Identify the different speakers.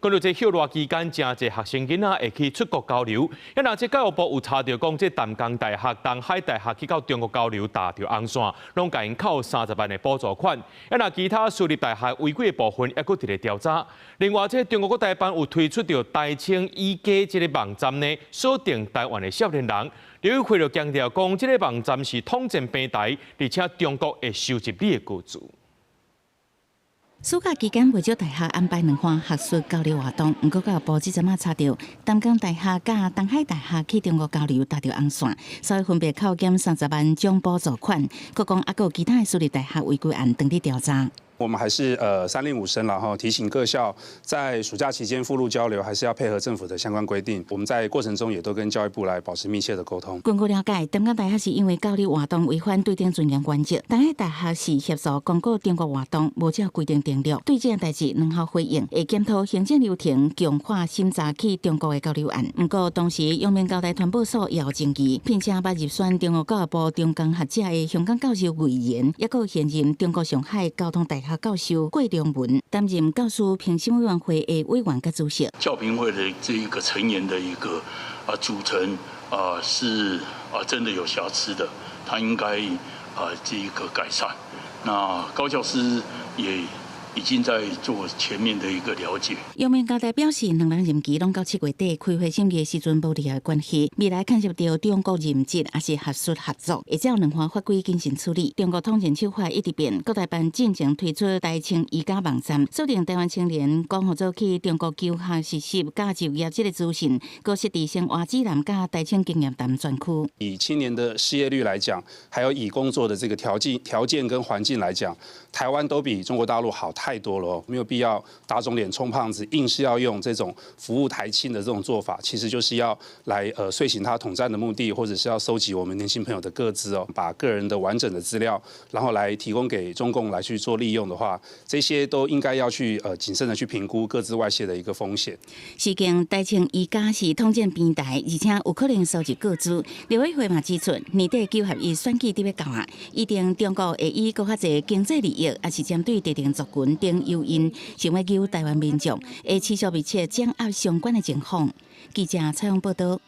Speaker 1: 講到這歇熱期間，誠濟學生囡仔會去出國交流。啊，若這教育部有查著講，這淡江大學、東海大學去到中國交流踏著紅線，攏共𪜶扣30萬的補助款。啊，若其他私立大學違規的部分，猶閣佇咧調查。另外，這中國國台辦有推出著台青醫家這个網站呢，鎖定台灣的少年人。陸委會就強調講，這个網站是統戰平台，而且中國會收集你的個資。
Speaker 2: 暑假期間，袂少大學安排兩項學術交流活動，毋過教育部這陣仔查著淡江大學佮東海大學去中國交流踏著紅線，所以分別扣減30萬總補助款。閣講猶閣有其他的私立大學違規案正佇調查。
Speaker 3: 我們還是三令五申了哈，提醒各校在暑假期間赴陸交流，還是要配合政府的相關規定。我們在過程中也都跟教育部來保持密切的溝通。
Speaker 2: 根據了解，淡江大學是因為交流活動違反對等尊嚴原則，東海大學是協助公告中國活動，無照規定登錄。對這件代誌，兩校回應會檢討行政流程，強化審查去中國的交流案。毋過當時陽明交大團報所也有爭議，聘請捌入選中國教育部長江學者的香港教授魏仁，抑閣現任中國上海交通大學教授郭良文擔任教師評審委員會的委員佮主席。
Speaker 4: 教評會的這一個成員的一個組成是真的有瑕疵的，他應該這一個改善。那高教司也已經在做全面的一個了解。
Speaker 2: 陽明交大表示，兩人任期攏到7月底，開會審議時陣無任何關係。未來牽涉著中國任職抑是學術合作，會照兩項法規謹慎處理。中國統戰手法一直變，國台辦進前推出台青醫家網站，鎖定台灣青年講予做去中國求學實習佮就業這个資訊，閣設置生活指南佮台青經驗談專區。
Speaker 3: 以青年的失業率來講，還有以工作的這個條件跟環境來講，台灣都比中國大陸好太多了，沒有必要打腫臉充胖子，硬是要用這種服務台青的這種做法，其實就是要來遂行他統戰的目的，或者是要收集我們年輕朋友的個資哦，把個人的完整的資料，然後來提供給中共來去做利用的話，這些都應該要去謹慎的去評估個資外洩的一個風險。
Speaker 2: 事件台青醫家是統戰平台，而且有可能收集個資。陸委會嘛指出，年底九合一選舉佇欲到啊，一定中國會以閣較濟經濟利益，抑是針對特定族群等誘因，想欲誘台灣民眾，會持續密切掌握相關的情況。記者採訪報道。